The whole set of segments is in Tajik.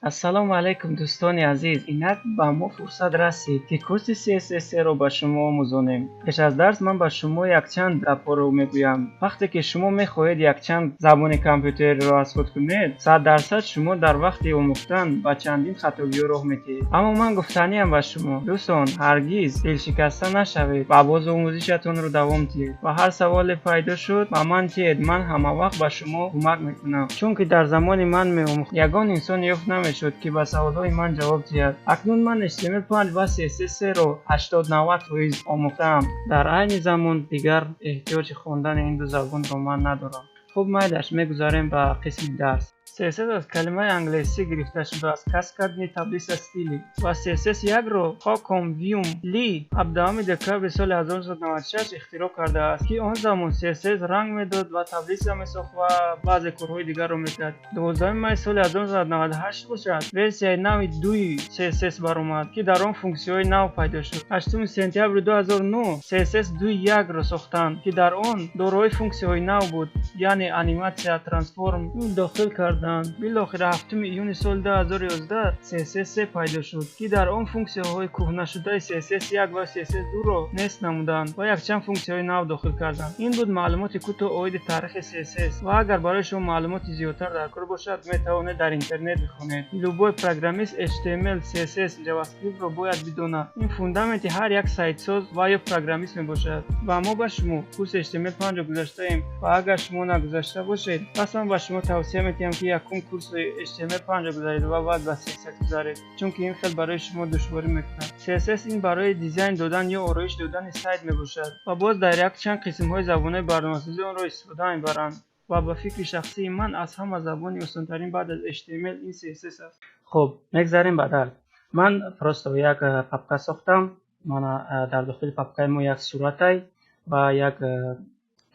Ассалому алайкум, дӯстони азиз. Инак ба мо фурсат расид, ки курси CSS-ро ба шумо омӯзонем. Пеш аз дарс ман ба шумо якчанд гапҳоро мегӯям. Вақте ки шумо мехоҳед якчанд забони компютерро аз худ кунед, 100% шумо дар вақти омӯхтан ба чандин хатогиҳо роҳ медиҳед. Аммо ман гуфтаниам ба шумо, дӯстон, ҳаргиз дилшикаста нашавед ва боз омӯзишатонро давом диҳед ва ҳар саволе пайдо шуд, ба ман диҳед, ман ҳамавақт ба шумо кӯмак мекунам. Чунки дар замони ман меомӯхт, ягон инсон ёфт намешуд, ки ба саволҳои ман ҷавоб диҳад. Акнун ман HTML5 ва CSS-ро 80-90% омӯхтаам. Дар айни замон дигар эҳтиёҷи хондани ин ду забонро ман надорам. Хуб, майлаш, мегузарем ба қисми дарс. CSS аз калимаи англисӣ гирифта шудааст: Cascading таблица стили. Ва CSS 1-ро Хокон Вюм Ли 17 декабри соли 1996 ихтироъ кардааст, ки он замон CSS ранг медод ва таблица месохт ва баъзе корҳои дигарро мекард. 12 май соли 1998 бошад, версияи нави 2 CSS баромад, ки дар он функсияҳои нав пайдо шуд. 8 сентябри 2009 CSS 2.1-ро сохтанд, ки дар он дорои функсияҳои нав буд, яъне аниматсия, трансформ дохил карданд. Билохира 7 июни соли 2011 CSS 3 пайдо шуд, ки дар он функсияҳои кӯҳнашудаи CSS 1 ва CSS 2-ро нест намуданд ва якчанд функсияҳои нав дохил карданд. Ин буд маълумоти кӯтоҳ оиди таърихи CSS ва агар барои шумо маълумоти зиёдтар дар кор бошад, метавонед дар интернет бихонед. Любой программист HTML, CSS, JavaScript-ро бояд бидонад. Ин фундаменти ҳар як сайтсоз ва ё программист мебошад. Ва мо ба шумо курси HTML5-ро гузаштаем ва агар шумо нагузашта бошед, пас ман ба шумо тавсия медиҳам, ки якум курси HTML5 гузаред ва баъд ба CSS гузаред, чунки ин хел барои шумо душворӣ мекунад. CSS ин барои дизайн додан ё ороиш додани сайт мебошад ва боз дар якчанд қисмҳои забонҳои барномасозӣ онро истифода мебаранд. Ва ба фикри шахсии ман, аз ҳама забони осонтарин баъд аз HTML ин CSS аст. Хуб, мегзарем ба дарс. Ман просто як папка сохтам. Мана, дар дохили папкаи мо як суратай ва як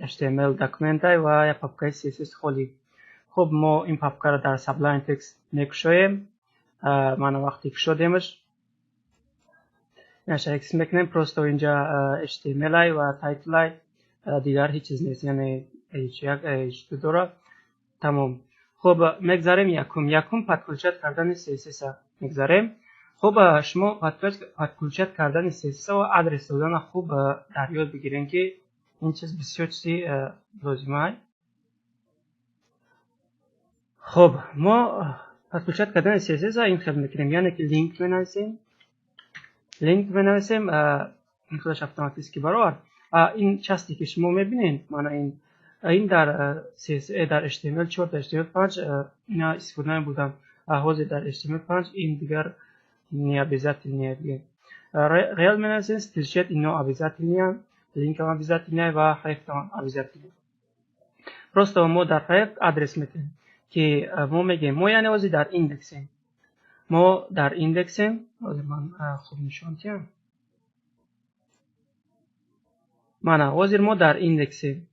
HTML документай ва як папкаи CSS холӣ. Хуб, мо ин папкаро дар Sublime Text мекушоем. Мана, вақте кушодемаш, инаша экс мекунем. Просто инҷа HTML ва title, дигар ҳеҷ чиз нест, яъне h1, h2 дорад, тамом. Хуб, мегзарем якум подключать кардани CSS мегзарем. Хуб, шумо подключать кардани CSS ва адрес додана хуб дар ёд бигирем, ки ин чиз бисёр чизи лозима. Хуб, мо подключать кардани CSS ин хел мекунем, яъне ки link менависем, link менависем, ин худаш автоматически баровард. Ин часте ки шумо мебинед, мана ин дар CSS, дар HTML4, дар HTML5 ина истифода мебурдам. Ҳозир дар HTML5 ин дигар не обязательно. Rel менависем, stylesheet, ино обязательно, link ам обязательно ва href обязательно. Просто мо дар href адрес метавем, ки мо мегӯем, мо яъне ҳозир дар индексем, мо дар индексем. Ҳозир ман хуб нишон диҳам. Мана, ҳозир мо дар индексем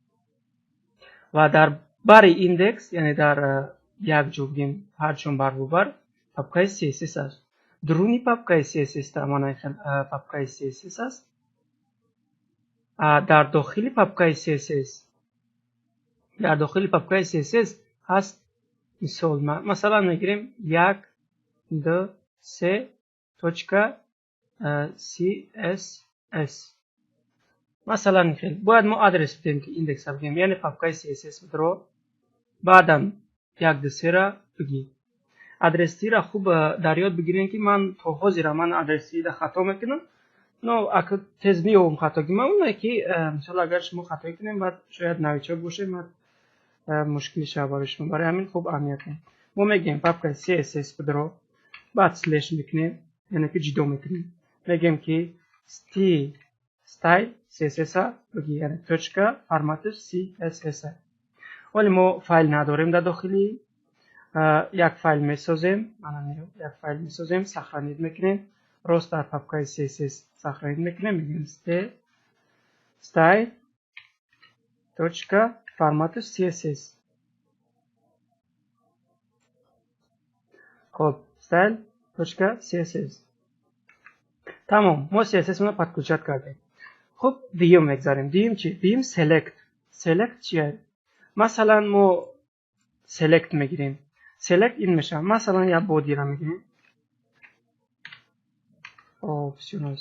ва дар бари индекс, яъне дар як ҷо бигем, ҳарчун баробар папкаи CSS аст. Дуруни папкаи CSS мана папкаи CSS аст. Дар дохили папкаи CSS, дар дохили папкаи CSS ҳаст мисол, масалан мегирем 1 2 3 точка CSS. Масалан, хел бояд мо адрес бидем, ки индекса бигем, яъне папкаи CSS ро, баъдан 1 2 3-ра бигӣ. Адрестира хуб дар ёд бигирем, ки ман то ҳозира ман адресида хато мекунам, но ака тез меёбам хатоги ман оне ки, мисол, агар шумо хатоӣ кунем, баъд шояд новичок бошем, баъд мушкил шавад барои шумо. Барои ҳамин хуб аҳамият кунем. Мо мегӯем папкаи CSS будро, баъд слеш мекунем, яъне ки ҷудо мекунем, мегӯем ки style CSS бигӣ, яъне точка, форматаш CSS. Ҳоле мо файл надорем дар дохили, як файл месозем, як файл месозем, сохранить мекунем, рост дар папкаи CSS сохранить мекунем, мегӯем style точка форматаш CSS. Хуб, style точка CSS, тамом. Мо CSS-ро подключать кардем. Хуб, дуюм мегзарем. Дуюм чи? Дуюм select. Select чия? Масалан, мо select мегирем. Select ин мешавад. Масалан, як body ро мегирем. Options.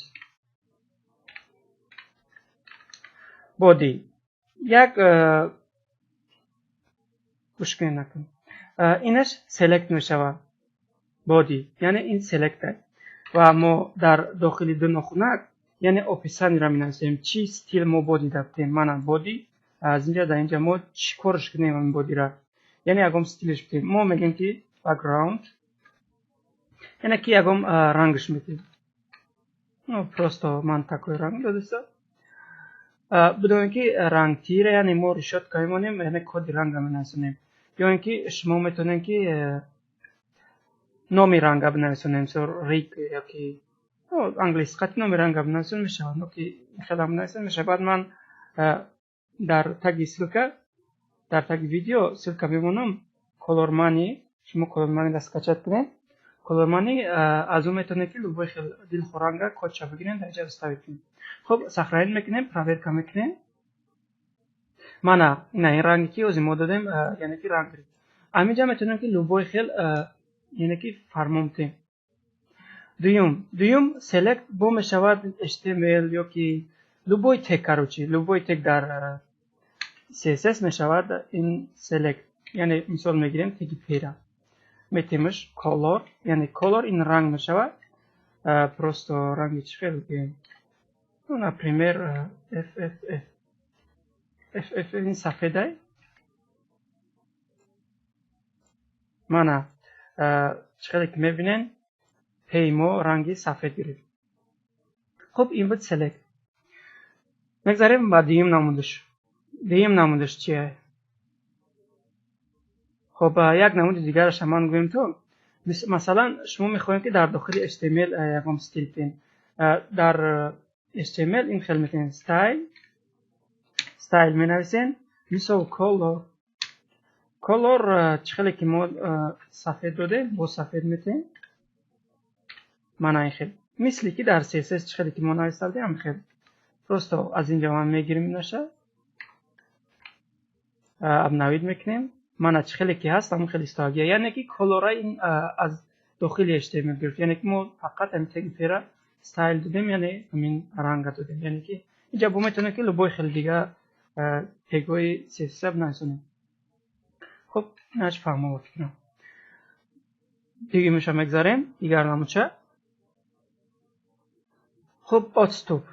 Body. Як гӯш кунед, накун. Инаш select мешавад. Body, яъне ин select аст. Ва мо дар дохили ду нохунак, яъне описание ро менависем. Чӣ стил мо body дафтем? Мана body. Аз инҷа дар инҷа мо чӣ корш кунем ин body ра? Яъне ягон стилш бидем. Мо мегӯем ки background, яъне ки ягон рангш медиҳем. Ну, просто ман такой ранг додиста. Бидонем ки ранг тира, яъне мо решетка мемонем, яъне коди ранга менависонем. Ё ин ки шумо метавонед ки номи ранга бинависонем, мисол рик ёки англис қати номи ранга бинависонем мешавад, но ки хеле бинависонем мешавад. Баъд ман дар таги ссылка, дар таги видео ссылка мемонам Color Money, шумо Color Money-ро скачать кунед. Color Money аз он метавонед ки любой хел дилхоҳ ранга кодша бигиред, дар инҷа вставить кунед. Хуб, сохранить мекунем, проверка мекунем. Мана ина ин ранге ки ози мо додем, яъне ки ранг гирифт. Ҳаминҷа метавонем ки любой хел, яъне ки фармон бидем. Дуюм select бо мешавад HTML ё ки любой тег, короче, любой тег дар CSS мешавад ин select. Яъне мисол мегирем теги p-ра. Метемаш color, яъне color ин ранг мешавад. Просто ранги чӣ хел бигӯем? Ну, например, FFF. FF ин сафедай. Мана чӣ хеле ки мебинен, p мо ранги сафед гирифт. Хуб, ин буд select. Мегзарем ба дуюм намудаш. Дуюм намудаш чие? Хуб, як намуди дигараш ман гӯем то. Масалан, шумо мехоҳед ки дар дохили HTML ягон стил бидем. Дар HTML ин хел мекунем. Style, style менависем. Мисол color. Color чӣ хеле ки мо сафед додем, бо сафед метем. Мана ин хел. Мисли ки дар CSS чӣ хеле ки мо нависта будем, ҳамин хел. Просто аз инҷа ман мегирем инаша. Обновить мекунем. Мана чӣ хеле ки ҳаст, ҳамон хел истоагия. Яъне ки color ин аз дохили HTML гирифт. Яъне ки мо фақат ҳамин теги p-ра style додем, яъне ҳамин ранга додем. Яъне ки инҷа бо метавонем ки любой хел дига тегҳои CSS бинависонем. Хуб, инаш фаҳмо ба фикрам. Дигимаша мегзарем, дигар намудча. Хуб, отступ.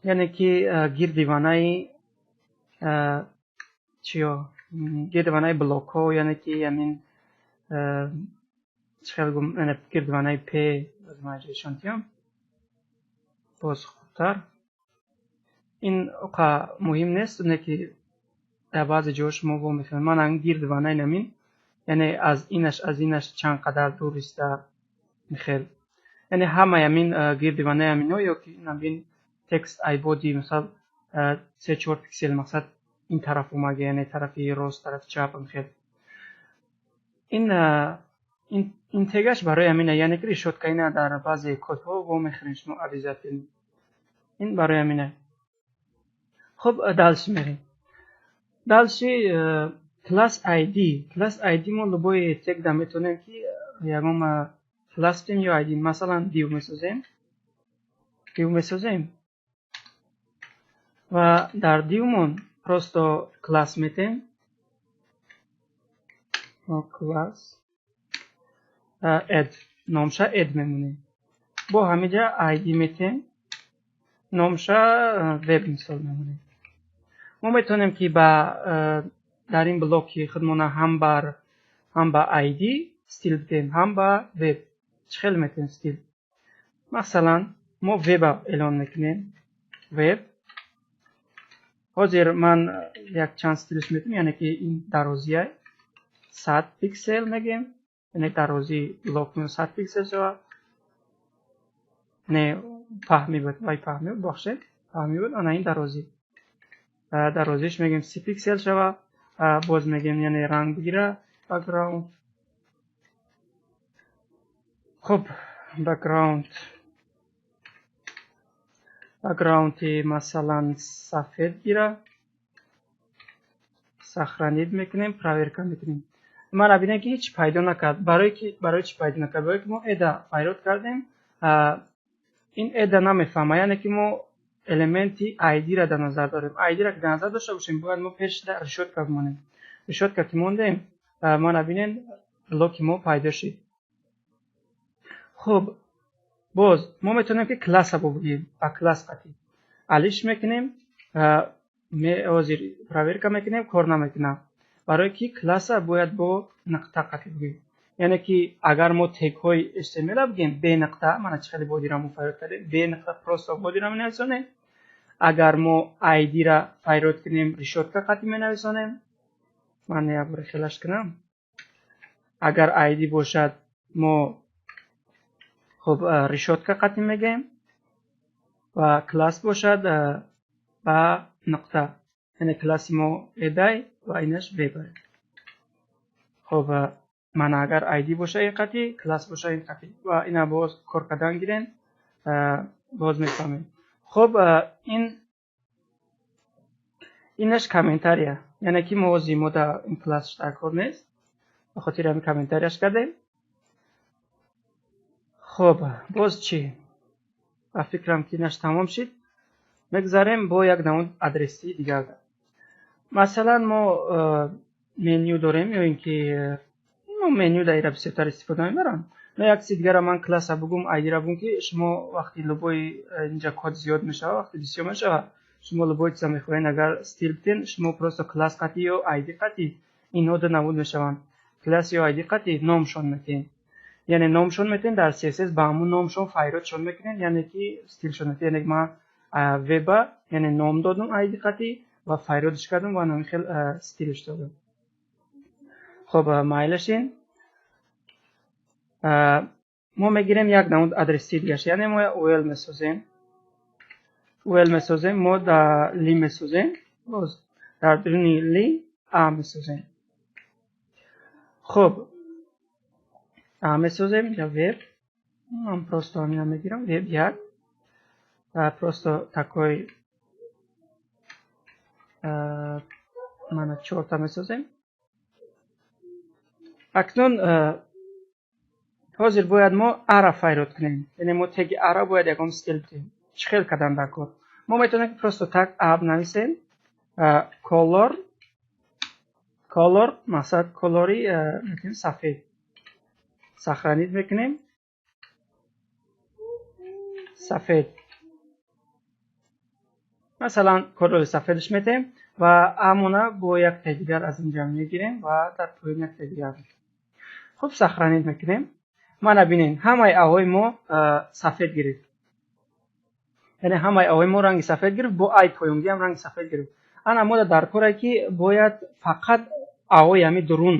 Яъне ки гирди ванаи чиё? Гирди ванаи блокҳо, яъне ки ҳамин чӣ хел гум, яъне гирди ванаи p, аз ман ҷойшон тиём. Боз хубтар. Ин оқа муҳим нест, оне ки дар баъзе ҷоҳо шумо во мехӯред. Ман ҳамин гирди ванаи намин, яъне аз инаш чанд қадар дур иста мехел. Яъне ҳамаи ҳамин гирди ванаи ҳамино ё ки ҳамин текст ай body, мисол 3-4 пиксел мақсад ин тараф омага, яъне тарафи рост, тарафи чап мехел. Ин тегаш барои ҳамина, яъне ки решетка ина дар баъзе кодҳо во мехӯред шумо обязательно. Ин барои ҳамина. Хуб, дальше мерем. Дальше class ID. Class ID мо любой тег да метавонем ки ягон класс бидем ё ID. Масалан, div месозем. Div месозем. Ва дар div-мон просто класс метем. Класс add, номша add мемонем. Бо ҳаминҷа ID метем. Номша веб мисол мемонем. Мо метавонем ки ба дар ин блоки худмона ҳам ба ID стил бидем, ҳам ба веб. Чӣ хел метавонем стил? Масалан, мо веба эълон мекунем. Веб. Ҳозир ман як чанд стилш метавонем, яъне ки ин дарозия 100 пиксел мегем, яъне дарозии блок 100 пиксел шавад. Не, паҳми буд, вай паҳми буд, бахшед, паҳми буд, ана ин дарозӣ. Дарозиш мегем 30 пиксел шавад. Боз мегем, яъне ранг бигира background. Хуб, background. Background-и масалан сафед гира. Сохранить мекунем, проверка мекунем. Мана бинем, ки ҳеҷ пайдо накард. Барои чӣ пайдо накард? Барое ки мо a да фарёд кардем, ин a да намефаҳма, яъне ки мо элементи id-ра дар назар дорем. Id-ра ки дар назар дошта бошем, бояд мо пеш решётка бимонем. Решётка ки мондем, мана бинен, блоки мо пайдо шид. Хуб, боз мо метавонем, ки класса бубинем. Ба класс қатӣ алиш мекунем. Ҳозир проверка мекунем, кор намекунам, барое ки класса бояд бо нуқта қатӣ бигӯем. Яъне ки агар мо тегҳои HTML бигем бе нуқта, мана чӣ хеле body ра мо фарёд кардем, бе нуқта просто body ра менависонем. Агар мо id-ра фарёд кунем, решётка қатӣ менависонем. Ман як бор хелаш кунам. Агар id бошад, мо хуб решётка қатӣ мегӯем ва класс бошад, ба нуқта, яъне класси мо a дай ва инаш веб. Хуб, мана, агар id боша ин қатӣ, класс боша ин қатӣ ва ина боз кор кардан гирем, боз мефаҳмем. Хуб, ин инаш комментария, яъне ки мо ҳозир мо дар ин классш дар кор нест, ба хотири ҳамин комментарияш кардем. Хуб, боз чӣ? Ба фикрам, ки инаш тамом шид. Мегузарем бо як намуд адреси дигар. Масалан, мо меню дорем ё ин ки мо меню дар ира бисёртар истифода мебарам. Но як чизи дигара ман класса бугум, id-ра бугум, ки шумо вақти любой инҷа код зиёд мешавад, вақти бисёр мешавад, шумо любой чиза мехоҳед агар стил биден, шумо просто класс қатӣ ё id қатӣ, инҳо ду намуд мешаванд, класс ё id қатӣ номшон метиҳем, яъне номшон метиҳем. Дар CSS ба ҳамун номшон фарёдшон мекунем, яъне ки стилшон метиҳем. Яъне ман веба, яъне ном додум id қатӣ ва фарёдш кардум ва номи хел стилш додум. Хуб, майлашин, мо мегирем як намуд адреси дигаш, яъне мо ul месозем, ul месозем, мо дар li месозем, боз дар дуруни li a месозем. Хуб, а месозем инҷа веб. Ман просто ҳамина мегирам, веб як, просто такой мана чорта месозем. Акнун ҳозир бояд мо ара фарёд кунем, яъне мо теги ара бояд ягон стил бидиҳем. Чӣ хел кардан дар кор? Мо метавонем, ки просто так а нависем, color, color, мақсад колори мекунем сафед. Сохранить мекунем, сафед, масалан, колори сафедаш метаҳем ва амона бо яктаи дигар аз инҷа мегирем ва дар поён яктаи дигар. Хуб, сохранить мекунем. Мана бинед, ҳамаи аҳои мо сафед гирифт, яъне ҳамаи аҳои мо ранги сафед гирифт, бо ай поёнгиам ранги сафед гирифт. Ана мо дар коре ки бояд фақат аҳои ҳами дурун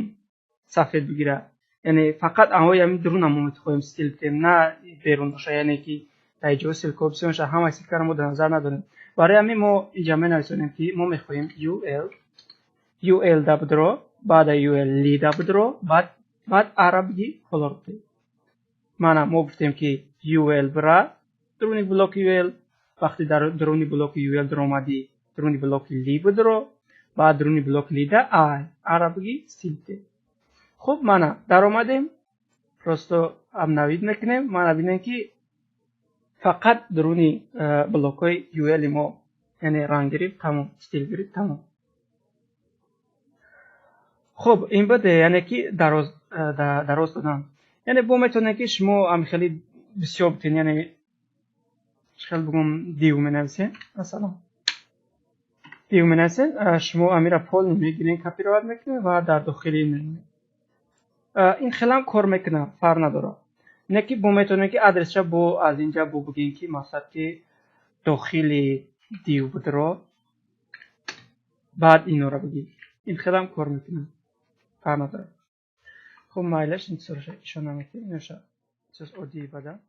сафед бигирад, яъне фақат аҳои ҳами дуруна мо мехоҳем стил бидиҳем, на берун боша, яъне ки дар ҷо ссылка бисёр мешавад, ҳамаи ссылкаро мо дар назар надорем. Барои ҳамин мо инҷа менависонем, ки мо мехоҳем ul, ul да будро, баъда ul li да будро, баъд ара биги color бидиҳем. Мана, мо гуфтем, ки ul бира дуруни блоки ul, вақте дар дуруни блоки ul дуромадӣ, дуруни блоки li будро, баъд дуруни блоки li да а ара биги стил бидиҳем. Хуб, мана даромадем, просто обновить мекунем. Мана бинем, ки фақат дуруни блокҳои ul мо, яъне ранг гирифт, тамом, стил гирифт, тамом. Хуб, ин буд, яъне ки дароз додан. Яъне бо метавонед, ки шумо ҳам хеле бисёр битен, яъне чӣ хел бугум, div менависем, масалан, div менависем, шумо амира полный мегирем, копировать мекунем ва дар дохили мемонем. Ин хелам кор мекунад, фарқ надорад. Не ки бо метавонем, ки адресша бо аз инҷа бо бигем, ки мақсад ки дохили div будро, баъд инора бигӣ. Ин хелам кор мекунад, фарқ надорад. Хуб, майлаш, ин чизоша ишона мекунем, иноша чиз оддии бада.